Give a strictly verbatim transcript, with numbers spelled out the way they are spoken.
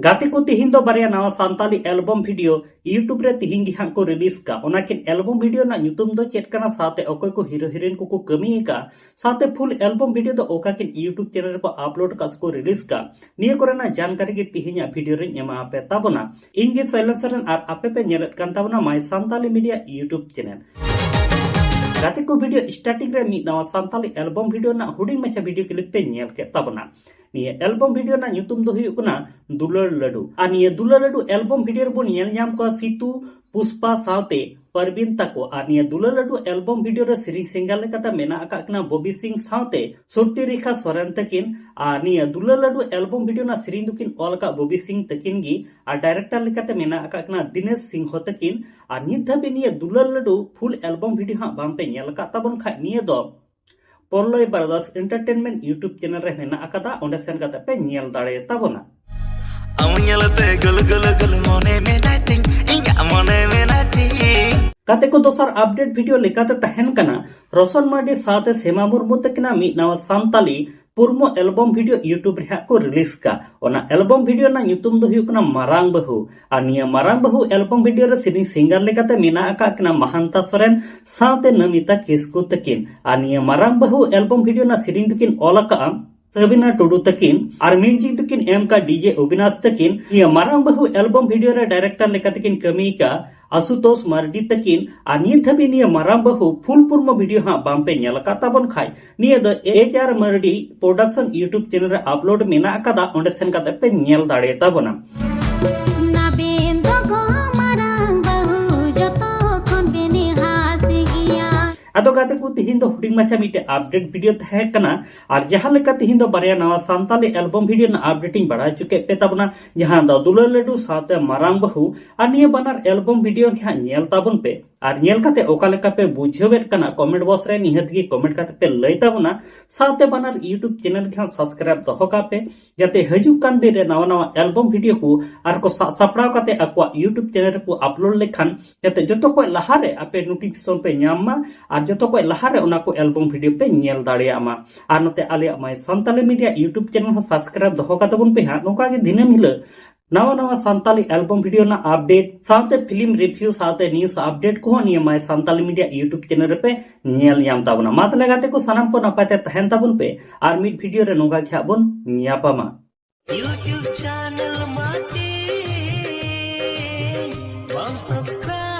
ᱜᱟᱛᱮ ᱠᱚ, ᱛᱤᱦᱤᱧ ᱫᱚ ᱵᱟᱨᱭᱟ ᱱᱟᱣᱟ ᱥᱟᱱᱛᱟᱞᱤ ᱮᱞᱵᱚᱢ ᱵᱷᱤᱰᱤᱭᱳ YouTube ᱨᱮ ᱛᱤᱦᱤᱧ ᱜᱮ ᱦᱟᱸᱜ ᱠᱚ ᱨᱤᱞᱤᱡᱽ ᱠᱟᱜ᱾ ᱚᱱᱟ ᱠᱤᱱ ᱮᱞᱵᱚᱢ ᱵᱷᱤᱰᱤᱭᱳ ᱨᱮᱱᱟᱜ ᱧᱩᱛᱩᱢ ᱫᱚ ᱪᱮᱫ ᱠᱟᱱᱟ, ᱥᱟᱶᱛᱮ ᱚᱠᱚᱭ ᱠᱚ ᱦᱤᱨᱳ ᱦᱤᱨᱳᱭᱤᱱ ᱠᱚᱠᱚ ᱠᱟᱹᱢᱤ ᱟᱠᱟᱫ, ᱥᱟᱶᱛᱮ ᱯᱷᱩᱞ ᱮᱞᱵᱚᱢ ᱵᱷᱤᱰᱤᱭᱳ ᱫᱚ ᱚᱠᱟ ᱠᱤᱱ YouTube ᱪᱮᱱᱮᱞ ᱨᱮᱠᱚ ᱟᱯᱞᱳᱰ ᱠᱟᱜ ᱥᱮᱠᱚ ᱨᱤᱞᱤᱡᱽ ᱠᱟᱜ, ᱱᱤᱭᱟᱹ ᱠᱚᱨᱮᱱᱟᱜ ᱡᱟᱱᱠᱟᱨᱤ ᱜᱮ ᱛᱤᱦᱤᱧᱟᱜ ᱵᱷᱤᱰᱤᱭᱳ ᱨᱮᱧ ᱮᱢᱟ ᱟᱯᱮ ᱛᱟᱵᱚᱱᱟ᱾ ᱤᱧ ᱜᱮ ᱥᱚᱭᱞᱚᱱ ᱥᱚᱨᱮᱱ ᱟᱨ ᱟᱯᱮ ᱯᱮ ᱧᱮᱞᱮᱫ ᱠᱟᱱ ᱛᱟᱵᱚᱱᱟ My Santali Media YouTube channel᱾ ᱜᱟᱛᱮ ᱠᱚ, ᱵᱷᱤᱰᱤᱭᱳ ᱥᱴᱟᱨᱴᱤᱝ ᱨᱮ ᱢᱤᱫ ᱱᱟᱣᱟ ᱥᱟᱱᱛᱟᱞᱤ ᱮᱞᱵᱚᱢ ᱵᱷᱤᱰᱤᱭᱳ ᱨᱮᱱᱟᱜ ᱦᱩᱰᱤᱧ ᱢᱟᱪᱷᱟ ᱵᱷᱤᱰᱤᱭᱳ ᱠᱞᱤᱯ ᱯᱮ ᱧᱮᱞ ᱠᱮᱫ ᱛᱟᱵᱚᱱᱟ᱾ ᱱᱤᱭᱟᱹ ᱮᱞᱵᱚᱢ ᱵᱷᱤᱰᱤᱭᱳ ᱨᱮᱱᱟᱜ ᱧᱩᱛᱩᱢ ᱫᱚ ᱦᱩᱭᱩᱜ ᱠᱟᱱᱟ ᱫᱩᱞᱟᱹᱲ ᱞᱟᱹᱰᱩ᱾ ᱟᱨ ᱱᱤᱭᱟᱹ ᱫᱩᱞᱟᱹᱲ ᱞᱟᱹᱰᱩ ᱮᱞᱵᱚᱢ ᱵᱷᱤᱰᱤᱭᱳ ᱨᱮᱵᱚᱱ ᱧᱮᱞ ᱧᱟᱢ ᱠᱚᱣᱟ ᱥᱤᱛᱩ, ᱯᱩᱥᱯᱟ ᱥᱟᱶᱛᱮ ᱯᱟᱨᱵᱤᱱ ᱛᱟᱠᱚ᱾ ᱟᱨ ᱱᱤᱭᱟᱹ ᱫᱩᱞᱟᱹᱲ ᱞᱟᱹᱰᱩ ᱮᱞᱵᱚᱢ ᱵᱷᱤᱰᱤᱭᱳ ᱨᱮ ᱥᱮᱨᱮᱧ ᱥᱤᱝᱜᱟᱨ ᱞᱮᱠᱟᱛᱮ ᱢᱮᱱᱟᱜ ᱟᱠᱟᱫ ᱠᱤᱱᱟ ᱵᱚᱵᱤ ᱥᱤᱝ ᱥᱟᱶᱛᱮ ᱥᱚᱨᱛᱤ ᱨᱮᱠᱷᱟ ᱥᱚᱨᱮᱱ ᱛᱟᱹᱠᱤᱱ᱾ ᱟᱨ ᱱᱤᱭᱟᱹ ᱫᱩᱞᱟᱹᱲ ᱞᱟᱹᱰᱩ ᱮᱞᱵᱚᱢ ᱵᱷᱤᱰᱤᱭᱳ ᱨᱮᱱᱟᱜ ᱥᱮᱨᱮᱧ ᱫᱚᱠᱤᱱ ᱚᱞ ᱟᱠᱟᱫ ᱵᱚᱵᱤ ᱥᱤᱝ ᱛᱟᱹᱠᱤᱱ ᱜᱮ᱾ ᱟᱨ ᱰᱟᱭᱨᱮᱠᱴᱚᱨ ᱞᱮᱠᱟᱛᱮ ᱢᱮᱱᱟᱜ ᱟᱠᱟᱫ ᱠᱤᱱᱟ ᱫᱤᱱᱮᱥ ᱥᱤᱝᱦᱚ ᱛᱟᱹᱠᱤᱱ᱾ ᱟᱨ ᱱᱤᱛ ᱫᱷᱟᱹᱵᱤᱡ ᱱᱤᱭᱟᱹ ᱫᱩᱞᱟᱹᱲ ᱞᱟᱹᱰᱩ ᱯᱷᱩᱞ ᱮᱞᱵᱚᱢ ᱵᱷᱤᱰᱤᱭᱳ ᱦᱟᱸᱜ ᱵᱟᱝ ᱯᱮ ᱧᱮᱞ ᱟᱠᱟᱫ ᱛᱟᱵᱚᱱ ᱠᱷᱟᱡ, ᱱᱤᱭᱟᱹ ᱫᱚ ᱯᱚᱞᱞᱚᱭ ᱵᱨᱟᱫᱟᱨᱥ ᱮᱱᱴᱟᱨᱴᱮᱱᱢᱮᱱᱴ YouTube ᱪᱮᱱᱮᱞ ᱨᱮ ᱢᱮᱱᱟᱜ ᱟᱠᱟᱫᱟ, ᱚᱸᱰᱮ ᱥᱮᱱ ᱠᱟᱛᱮ ᱯᱮ ᱧᱮᱞ ᱫᱟᱲᱮᱭᱟᱛᱟ ᱵᱚᱱᱟ᱾ ᱟᱢ ᱧᱮᱞᱛᱮ ᱜᱩᱞ ᱜᱩᱞ ᱜᱩᱞ ᱢᱚᱱᱮ ᱢᱮᱱᱟᱭ ᱛᱤᱧ, ᱤᱧᱟᱜ ᱢᱚᱱᱮ ᱢᱮᱱᱟᱭ ᱛᱤᱧ᱾ ᱜᱟᱛᱮ ᱠᱚ, ᱫᱚᱥᱟᱨ ᱟᱯᱰᱮᱴ ᱵᱷᱤᱰᱤᱭᱳ ᱞᱮᱠᱟᱛᱮ ᱛᱟᱦᱮᱱ ᱠᱟᱱᱟ ᱨᱚᱥᱚᱱ ᱢᱟᱨᱰᱤ ᱥᱟᱶᱛᱮ ᱥᱮᱢᱟ ᱢᱩᱨᱢᱩ ᱛᱟᱹᱠᱤᱱᱟᱜ ᱢᱤᱫ ᱱᱟᱣᱟ ᱥᱟᱱᱛᱟᱞᱤ ᱯᱩᱨᱢᱚ ᱮᱞᱵᱚᱢ ᱵᱷᱤᱰᱤᱭᱳ YouTube ᱨᱮ ᱦᱟᱸᱜ ᱠᱚ ᱨᱤᱞᱤᱡᱽ ᱠᱟᱜ᱾ ᱚᱱᱟ ᱮᱞᱵᱚᱢ ᱵᱷᱤᱰᱤᱭᱳ ᱨᱮᱱᱟᱜ ᱧᱩᱛᱩᱢ ᱫᱚ ᱦᱩᱭᱩᱜ ᱠᱟᱱᱟ ᱢᱟᱨᱟᱝ ᱵᱟᱹᱦᱩ᱾ ᱟᱨ ᱱᱤᱭᱟᱹ ᱢᱟᱨᱟᱝ ᱵᱟᱹᱦᱩ ᱮᱞᱵᱚᱢ ᱵᱷᱤᱰᱤᱭᱳ ᱨᱮ ᱥᱮᱨᱮᱧ ᱥᱤᱝᱜᱟᱨ ᱞᱮᱠᱟᱛᱮ ᱢᱮᱱᱟᱜ ᱟᱠᱟᱫ ᱠᱤᱱᱟ ᱢᱟᱦᱟᱱᱛᱟ ᱥᱚᱨᱮᱱ ᱥᱟᱶᱛᱮ ᱱᱚᱢᱤᱛᱟ ᱠᱤᱥᱠᱩ ᱛᱟᱹᱠᱤᱱ᱾ ᱟᱨ ᱱᱤᱭᱟᱹ ᱢᱟᱨᱟᱝ ᱵᱟᱹᱦᱩ ᱮᱞᱵᱚᱢ ᱵᱷᱤᱰᱤᱭᱳ ᱨᱮᱱᱟᱜ ᱥᱮᱨᱮᱧ ᱫᱚᱠᱤᱱ ᱚᱞ ᱟᱠᱟᱫᱼᱟ ᱥᱟᱵᱤᱱᱟ ᱴᱩᱰᱩ ᱛᱟᱹᱠᱤᱱ, ᱟᱨ ᱢᱤᱭᱩᱡᱤᱠ ᱫᱚᱠᱤᱱ ᱮᱢ ᱟᱠᱟᱫ ᱰᱤᱡᱮ ᱚᱵᱤᱱᱟᱥ ᱛᱟᱹᱠᱤᱱ᱾ ᱱᱤᱭᱟᱹ ᱢᱟᱨᱟᱝ ᱵᱟᱹᱦᱩ ᱮᱞᱵᱚᱢ ᱵᱷᱤᱰᱤᱭᱳ ᱨᱮ ᱰᱟᱭᱨᱮᱠᱴᱚᱨ ᱞᱮᱠᱟᱛᱮ ᱠᱤᱱ ᱠᱟᱹᱢᱤ ᱟᱠᱟᱫ ᱟᱥᱩᱛᱳᱥ ᱢᱟᱨᱰᱤ ᱛᱟᱹᱠᱤᱱ᱾ ᱟᱨ ᱱᱤᱛ ᱫᱷᱟᱹᱵᱤᱡ ᱱᱤᱭᱟᱹ ᱢᱟᱨᱟᱝ ᱵᱟᱹᱦᱩ ᱯᱷᱩᱞ ᱯᱩᱨᱢᱚ ᱵᱷᱤᱰᱤᱭᱳ ᱦᱟᱸᱜ ᱵᱟᱝ ᱯᱮ ᱧᱮᱞ ᱟᱠᱟᱫ ᱛᱟᱵᱚᱱ ᱠᱷᱟᱡ, ᱱᱤᱭᱟᱹ ᱫᱚ ᱮᱪ ᱟᱨ ᱢᱟᱨᱰᱤ ᱯᱨᱚᱰᱟᱠᱥᱚᱱ YouTube ᱪᱮᱱᱮᱞ ᱨᱮ ᱟᱯᱞᱳᱰ ᱢᱮᱱᱟᱜ ᱟᱠᱟᱫᱟ, ᱚᱸᱰᱮ ᱥᱮᱱ ᱠᱟᱛᱮ ᱯᱮ ᱧᱮᱞ ᱫᱟᱲᱮᱭᱟᱛᱟ ᱵᱚᱱᱟ᱾ ᱱᱟᱵᱮᱱ ᱫᱚ ᱜᱚ ᱢᱟᱨᱟᱝ ᱵᱟᱹᱦᱩ ᱡᱚᱛᱚ ᱠᱷᱚᱱ ᱵᱮᱱ ᱦᱟᱸᱥ ᱜᱮᱭᱟ᱾ ᱟᱫᱚ ᱜᱟᱛᱮ ᱠᱚ, ᱛᱤᱦᱤᱧ ᱫᱚ ᱦᱩᱰᱤᱧ ᱢᱟᱪᱷᱟ ᱢᱤᱫᱴᱮᱡ ᱟᱯᱰᱮᱴ ᱵᱷᱤᱰᱤᱭᱳ ᱛᱟᱦᱮᱸ ᱠᱟᱱᱟ᱾ ᱟᱨ ᱡᱟᱦᱟᱸ ᱞᱮᱠᱟ ᱛᱤᱦᱤᱧ ᱫᱚ ᱵᱟᱨᱭᱟ ᱱᱟᱣᱟ ᱥᱟᱱᱛᱟᱞᱤ ᱮᱞᱵᱚᱢ ᱵᱷᱤᱰᱤᱭᱳ ᱨᱮᱱᱟᱜ ᱟᱯᱰᱮᱴ ᱤᱧ ᱵᱟᱲᱟᱭ ᱦᱚᱪᱚ ᱠᱮᱫ ᱯᱮ ᱛᱟᱵᱚᱱᱟ, ᱡᱟᱦᱟᱸ ᱫᱚ ᱫᱩᱞᱟᱹᱲ ᱞᱟᱹᱰᱩ ᱥᱟᱶᱛᱮ ᱢᱟᱨᱟᱝ ᱵᱟᱹᱦᱩ᱾ ᱟᱨ ᱱᱤᱭᱟᱹ ᱵᱟᱱᱟᱨ ᱮᱞᱵᱚᱢ ᱵᱷᱤᱰᱤᱭᱳ ᱜᱮ ᱦᱟᱸᱜ ᱧᱮᱞ ᱛᱟᱵᱚᱱ ᱯᱮ᱾ ᱟᱨ ᱧᱮᱞ ᱠᱟᱛᱮ ᱚᱠᱟ ᱞᱮᱠᱟ ᱯᱮ ᱵᱩᱡᱷᱟᱹᱣᱮᱫ ᱠᱟᱱᱟ, ᱠᱚᱢᱮᱱᱴ ᱵᱚᱠᱥ ᱨᱮ ᱱᱤᱦᱟᱹᱛ ᱜᱮ ᱠᱚᱢᱮᱱᱴ ᱠᱟᱛᱮ ᱯᱮ ᱞᱟᱹᱭ ᱛᱟᱵᱚᱱᱟ᱾ ᱥᱟᱶᱛᱮ ᱵᱟᱱᱟᱨ YouTube ᱪᱮᱱᱮᱞ ᱜᱮ ᱦᱟᱸᱜ ᱥᱟᱵᱥᱠᱨᱟᱭᱤᱵ ᱫᱚᱦᱚ ᱠᱟᱜ ᱯᱮ, ᱡᱟᱛᱮ ᱦᱤᱡᱩᱜ ᱠᱟᱱ ᱫᱤᱱ ᱨᱮ ᱱᱟᱣᱟ ᱱᱟᱣᱟ ᱮᱞᱵᱚᱢ ᱵᱷᱤᱰᱤᱭᱳ ᱠᱚ ᱟᱨ ᱠᱚ ᱥᱟᱵ ᱥᱟᱯᱲᱟᱣ ᱠᱟᱛᱮ ᱟᱠᱚᱣᱟᱜ YouTube ᱪᱮᱱᱮᱞ ᱨᱮᱠᱚ ᱟᱯᱞᱳᱰ ᱞᱮᱠᱷᱟᱱ, ᱡᱟᱛᱮ ᱡᱚᱛᱚ ᱠᱷᱚᱡ ᱞᱟᱦᱟ ᱨᱮ ᱟᱯᱮ ᱱᱳᱴᱤᱯᱷᱤᱠᱮᱥᱚᱱ ᱯᱮ ᱧᱟᱢ ᱢᱟ ᱟᱨ ᱡᱚᱛᱚ ᱠᱷᱚᱡ ᱞᱟᱦᱟ ᱨᱮ ᱚᱱᱟ ᱠᱚ ᱮᱞᱵᱚᱢ ᱵᱷᱤᱰᱤᱭᱳ ᱯᱮ ᱧᱮᱞ ᱫᱟᱲᱮᱭᱟᱜ ᱢᱟ᱾ ᱟᱨ ᱱᱚᱛᱮ ᱟᱞᱮᱭᱟᱜ My Santali Media YouTube channel ᱦᱚᱸ ᱥᱟᱵᱥᱠᱨᱟᱭᱤᱵ ᱫᱚᱦᱚ ᱠᱟᱛᱟ ᱵᱚᱱ ᱯᱮ ᱦᱟᱸᱜ᱾ ᱱᱚᱝᱠᱟ ᱜᱮ ᱫᱤᱱᱟᱹᱢ ᱦᱤᱞᱳᱜ ᱱᱟᱣᱟ ᱱᱟᱣᱟ ᱥᱟᱱᱛᱟᱞᱤ album video ᱨᱮᱱᱟᱜ update ᱥᱟᱶᱛᱮ film review ᱥᱟᱶᱛᱮ news update ᱠᱚᱦᱚᱸ ᱱᱤᱭᱟᱹ My Santhali Media YouTube channel ᱨᱮᱯᱮ ᱧᱮᱞ ᱧᱟᱢ ᱛᱟᱵᱚᱱᱟ᱾ ᱢᱟ ᱛᱟᱦᱞᱮ ᱜᱟᱛᱮ ᱠᱚ, ᱥᱟᱱᱟᱢ ᱠᱚ ᱱᱟᱯᱟᱭ ᱛᱮ ᱛᱟᱦᱮᱱ ᱛᱟᱵᱚᱱ ᱯᱮ, ᱟᱨ ᱢᱤᱫ video ᱨᱮ ᱱᱚᱝᱠᱟ ᱜᱮ ᱦᱟᱸᱜ ᱵᱚᱱ ᱧᱟᱯᱟᱢᱟ᱾ YouTube channel ᱢᱟᱴᱤ ᱵᱟᱢ subscribe